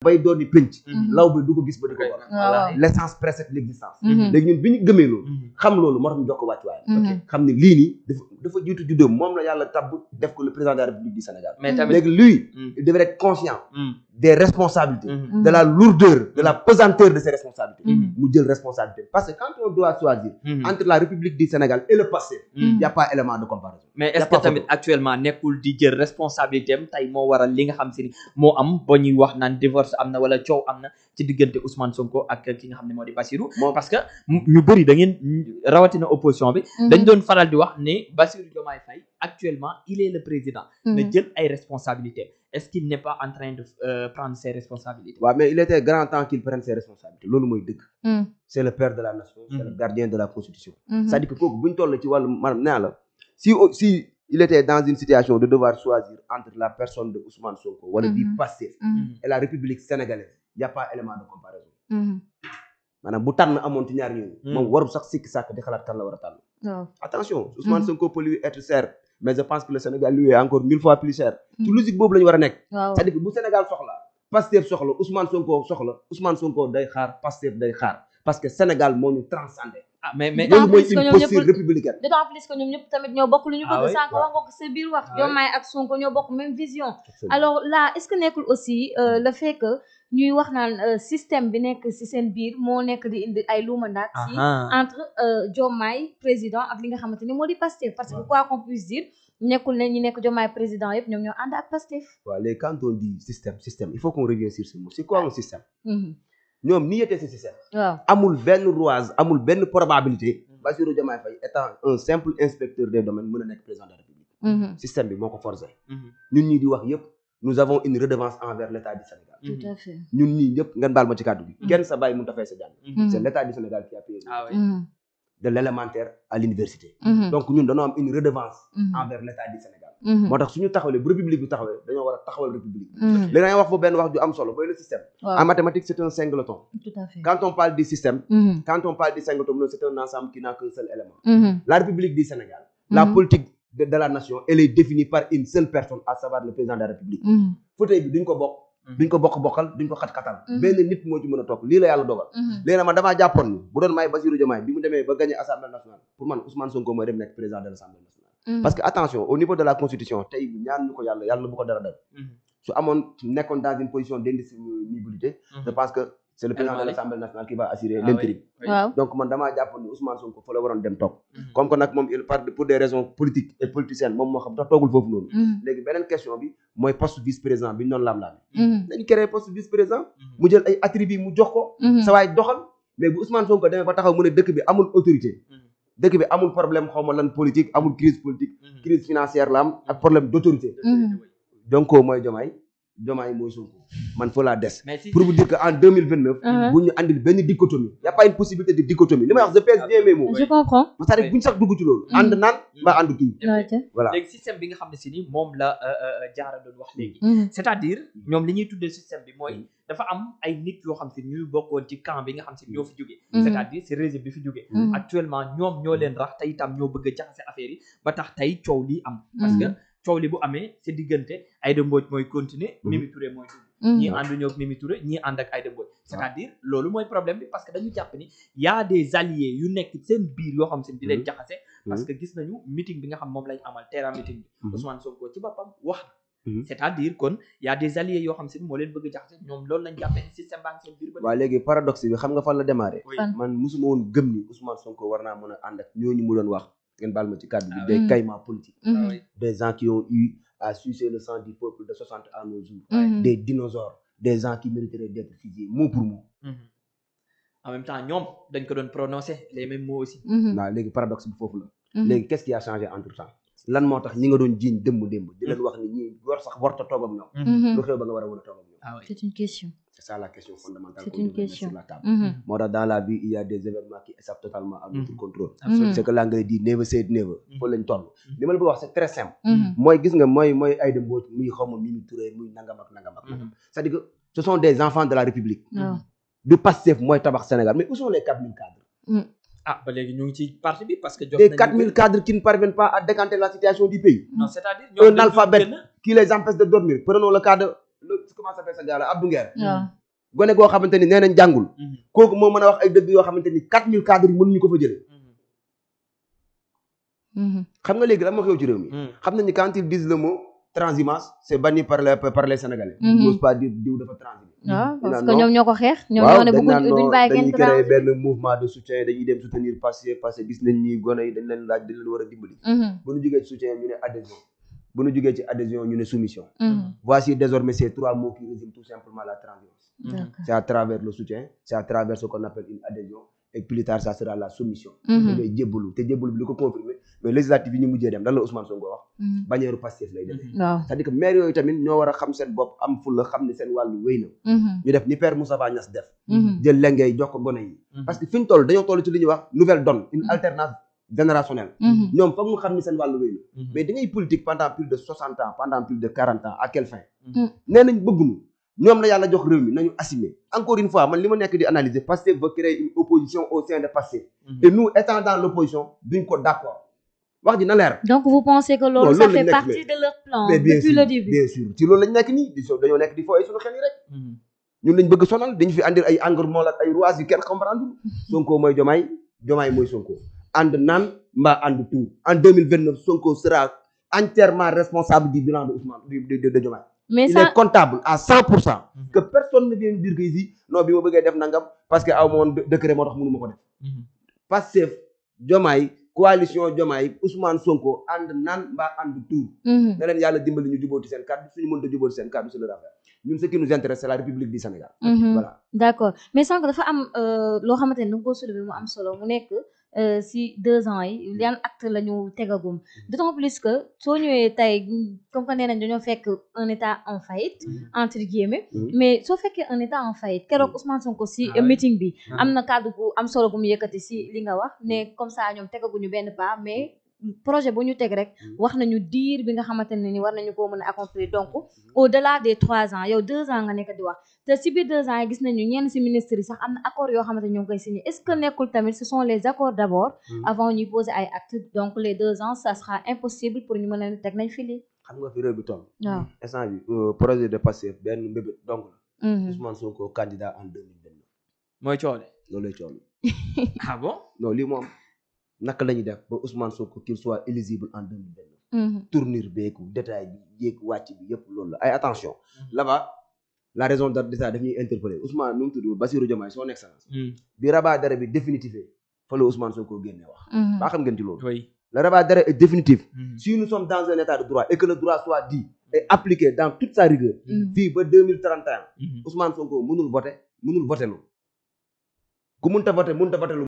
bay doon di penc law bi du ko gis ba di ko war l'essence précède l'existence léegi ñun bi ñu gëmee loolu xam loolu moo tax ñu jox ko wàccuwaay xam ne lii nii dafa jiitu juddóom moom la yàlla tabb def ko le président de la République du Sénégal léegi lui il devrait être conscient des responsabilités de la lourdeur de la pesanteur de ses responsabilités mu jël responsabilité parce que quand on doit choisir entre la République du Sénégal et le passé il y a pas élément de comparaison mais est-ce que tamit actuellement nekkul di jël responsabilité am tey moo waral li nga xam si ni moo am ba ñuy wax naan divorce am na wala coow am na ci diggante Ousmane Sonko ak ki nga xam ne moo di Bassirou parce que ñu bëri da ngeen rawatina opposition bi dañ doon faral di wax ne Bassirou Diomaye Faye actuellement il est le président na jël ay responsabilités est-ce qu'il n'est pas en train de prendre ses responsabilités waaw mais il était grand temps qu'il prenne ses responsabilités loolu mooy dëgg c'est le père de la nation c'est le gardien de la constitution c'est-à-dire que kooku bu ñu toll ci wàllu maanaam nee la si il était dans une situation de devoir choisir entre la personne de Ousmane Sonko wala du Pastef et la République sénégalaise il y a pas élément de comparaison maanaam bu tànn amoon ci ñaar ñooñu moom warul sax sikki sàkk di xalaat kan la war a tànn attention Ousmane Sonko peut lui être cher mais je pense que le Sénégal lui est encore 1000 fois plus cher ci logique boobu la ñu war a nekk c'est-à-dire que bu Sénégal soxla Pastef soxla Ousmane Sonko day xaar Pastef day xaar parce que Sénégal moo ñu transcendé mais loolu mooy une posture républicaine d'autant plus que ñoom ñëpp tamit ñoo bokk lu ñu bëgg sànq wax nga ko sa biir wax Diomaye ak Sonko ñoo bokk même vision alors là est-ce que nekkul aussi le fait que ñuy wax naan système bi nekk ci seen biir moo nekk di indi ay luumandaat ci entre Diomaye président ak li nga xamante ni moo di Pastef parce que quoi qu'on puisse dire nekkul ne ñi nekk Diomaye président yëpp ñoom ñoo ànd ak Pastef waaw léegi quand on dit système il faut qu'on revienne sur ce mot c'est quoi un système ñoom ni yetee ce système amul benn rouage amul benn probabilité Bassirou Diomaye Faye étant un simple inspecteur des domaines mën a nekk président de la République système bi moo ko forcé ñun ñi di wax yëpp nous avons une redevance envers l'État du Sénégal tout à fait ñun ñii ñëpp ngeen baal ma ci kàddu gi kenn sa bàyyi mun ta fay sa jàng c'est l'État du Sénégal qui a payé de l'élémentaire à l'université donc ñun dañoo am une redevance envers l'État du Sénégal moo tax suñu taxawlee bu république bi taxawee dañoo war a taxawal république bi léegi da ngay wax foofu benn wax ju am solo mooy le système en mathématiques c'est un singleton tout à fait quand on parle du système quand on parle du singleton c'est un ensemble qui n'a qu'un seul élément la République du Sénégal la politique de la nation elle est définie par une seule personne à savoir le président de la République fauteuil bi duñ ko bokkal duñ ko xat-xatal benn nit moo ci mën a toog lii la yàlla dogal léegi nag man damaa jàppoon ni bu doon may Bassirou Diomaye bi mu demee ba gagné Assemblée nationale pour man Ousmane Sonko mooy dem nekk président de l'Assemblée nationale parce que attention au niveau de la constitution tey ñaan ñu ko yàlla bu ko dara dal su amoon nekkoon dans une position d'indisponibilité je pense que c'est le président de l'Assemblée nationale qui va assurer l'intérim donc man damaa jàppoon ni Ousmane Sonko fa la waroon dem toog comme que nag moom il part pour des raisons politiques et politiciennes moom moo xam tax toogul foofu noonu léegi beneen question bi mooy poste vice-président bi ñu doon laam-laame nañu créé poste vice-président mu jël ay attributs mu jox ko sa waay doxal mais bu Ousmane Sonko demee ba taxaw mu ne dëkk bi amul autorité dëkk bi amul problème xaw ma lan politique amul crise politique crise financière la am ak problème d'autorité donc mooy Diomaye mooy Sonko man fa laa des pour vous dire que en 2029 bu ñu andil benn dichotomie y a pas une possibilité de dichotomie li may wax je pèse bien mes mots je comprends c'est-à-dire bu ñu sax dugg ci loolu ànd naan mbaa ànd tuuti voilà léegi système bi nga xam ne si ni moom la Diarra doon wax léegi c'est-à-dire ñoom li ñuy tuddee système bi mooy dafa am ay nit yoo xam si ñuy bokkoon ci camp bi nga xam si ñoo fi jógee c'est-à-dire c'est régime bi fi jógee actuellement ñoom ñoo leen rax te itam ñoo bëgg a jaxase affaire yi ba tax tey coow lii am parce que coow li bu amee c'est diggante Aïda Mbodj mooy continuer Mimi Touré mooy tudd ñii ànduñoo ak Mimi Touré ñii ànd ak Aïda Mbodj c'est-à-dire loolu mooy problème bi parce que dañu jàpp ni y a des alliés yu nekk seen biir yoo xam seen di leen jaxase parce que gis nañu meeting bi nga xam moom lañ amal terrain meeting bi Ousmane Sonko ci boppam wax c'est-à-dire kon y a des alliés yoo xam se moo leen bëgg a jaxase ñoom loolu lañ jàppee système baa ngi seen biir ba waaw léegi paradoxe bi xam nga fan la démarré man musuma woon gëm ni Ousmane Sonko war naa mën a ànd ak ñooñu mu doon wax ngeen baal ma ci cadre bi des caïmans politiques des gens qui ont eu à sucer le sang du peuple de 60 à nos jours des dinosaures des gens qui mériteraient d'être fusillés mot pour mot en même temps ñoom dañ ko doon prononcer les mêmes mots aussi waaw léegi paradoxe bi foofu la léegi qu'est-ce qui a changé entre temps lan moo tax ñi nga doon jiiñ démb di leen wax ni ñi war sax warta toog ak ñoom lu xew ba nga war a mën a toog ak ñoom c'est une question c'est ça la question fondamentale c'est une question sur la table moo tax dans la vie il y a des événements qui échappent totalement à notre contrôle c'est que l'anglais dit never say never foofu lañ toll li ma la bëgg wax c'est très simple mooy gis nga mooy Aïda Mbodj muy xaw ma Mimi Touré muy nangam ak c'est-à-dire que ce sont des enfants de la République du Pastef mooy tabax Sénégal mais où sont les 4000 cadres ba léegi ñu ngi ci parti bi parce que des 4000 cadres qui ne parviennent pas à décanter la situation du pays non c'est-à-dire un alphabet qui les empêche de dormir prenons le cas de comment ça fait sa gars la Abdou Nguer waaw gone goo xamante ni nee nañ jàngul kooku moo mën a wax ay dëgg yoo xamante ni 4000 cadres yi mënuñu ko fa jëlee xam nga léegi lan moo xew ci réew mi xam nañu quand ils disent le mot transhumance c'est banni par les Sénégalais n'ose pas dire diw dafa transhumé waaw parce que ñoom ñoo ko xeex ñoom ñoo ne bëgguñ duñ bàyyi kenn dañuy créer benn mouvement de soutien dañuy dem soutenir Pastef parce que gis nañ ni gone yi dañ leen laaj dañ leen war a dimbali bu ñu jógee ci soutien ñu ne adhésion bu ñu jógee ci adhésion ñu ne soumission voici désormais ces 3 mots qui résument tout simplement la transhumance c'est à travers le soutien c'est à travers ce qu'on appelle une adhésion et plus tard ça sera la soumission ngay jébbalu te jébbalu bi li ko confirmer mais législative yi ñu mujjee dem lan la Ousmane Sonko wax bannière Pastef lay defee c'est-à-dire que maire yooyu tamit ñoo war a xam seen bopp am fulla xam ne seen wàllu wéy na ñu def ni Père Moustapha Niasse def jël lengay jox ko gone yi parce que fi ñu toll dañoo toll ci li ñuy wax nouvelle donne une alternance générationnelle ñoom foog mu xam ni seen wàllu wéy na mais da ngay politique pendant plus de 60 ans pendant plus de 40 ans à quelle fin nee nañ bëgguñu ñoom la yàlla jox réew mi nañu assumer encore une fois man li ma nekk di analyser Pastef veut créer une opposition au sein de Pastef et nous étant dans l'opposition duñ ko d'accord wax ji na leer donc vous pensez que loolu ça fait partie de leur plan depuis le début bien sûr ci loolu lañ nekk nii dañoo nekk di fooy suñu xel yi rek ñun lañ bëgg sonal dañu fi andir ay engouement ak ay rois yu kenn comprendre Sonko mooy Diomaye mooy Sonko ànd naan mbaa ànd tout en 2029 Sonko sera entièrement responsable du bilan de Ousmane de Diomaye mais il est comptable à 100% que personne ne vient dire que ici non bi ma bëggee def nangam parce que aw ma woon décret moo tax mënu ma ko def Pastef Diomaye coalition Diomaye Ousmane Sonko ànd naan mbaa ànd tuur ne leen yàlla dimbali ñu jubóoti seen kàddu suñu mënta jubóoti seen kàddu c'est leur affaire ñun ce qui nous intéresse c'est la République du Sénégal voilà d'accord mais sànq dafa am loo xamante ne da nga ko soulever mu am solo mu nekk si 2 ans yi yan acte la ñu tegagum d'autant plus que soo ñëwee tey comme que nee nañ dañoo fekk un état en faillite entre guillemets mais soo fekkee un état en faillite keroog Ousmane Sonko si meeting bi am na kàddu gu am solo gu mu yëkkati si li nga wax ne comme ça ñoom tegaguñu benn pas mais projet bu ñu teg rek wax nañu diir bi nga xamante ne ni war nañu koo mën a accomplir donc au-delà des 3 ans yow 2 ans nga nekk di wax te si biir 2 ans yi gis nañu ñenn si ministres yi sax am na accord yoo xamante ñoo ngi koy signé est-ce que nekkul tamit ce sont les accords d'abord avant ñuy poser ay actes donc les 2 ans ça sera impossible pour ñu mën a teg nañ fi lii xam nga fi réew bi toll waaw instant bi projet de Pastef benn mbébét donc la Ousmane Sonko candidat en 2029 mooy coole loolu lay coole ah bon non lii moom naka la ñuy def ba Ousmane Sonko qu'il soit éligible en 2029 tournure beeku détail bi yéeg wàcc bi yëpp loolu la ay attention là-bas la raison d'état daf ñuy interpeller Ousmane nu mu tudd Bassirou Diomaye son excellence bi rabat d'arrêt bi définitifé fa la Ousmane Sonko génnee wax baa xam ngeen ci loolu le rabat d'arrêt est définitif si nous sommes dans un état de droit et que le droit soit dit et appliqué dans toute sa rigueur fii ba 2031 Ousmane Sonko mënul voter lu ku mënta voter lu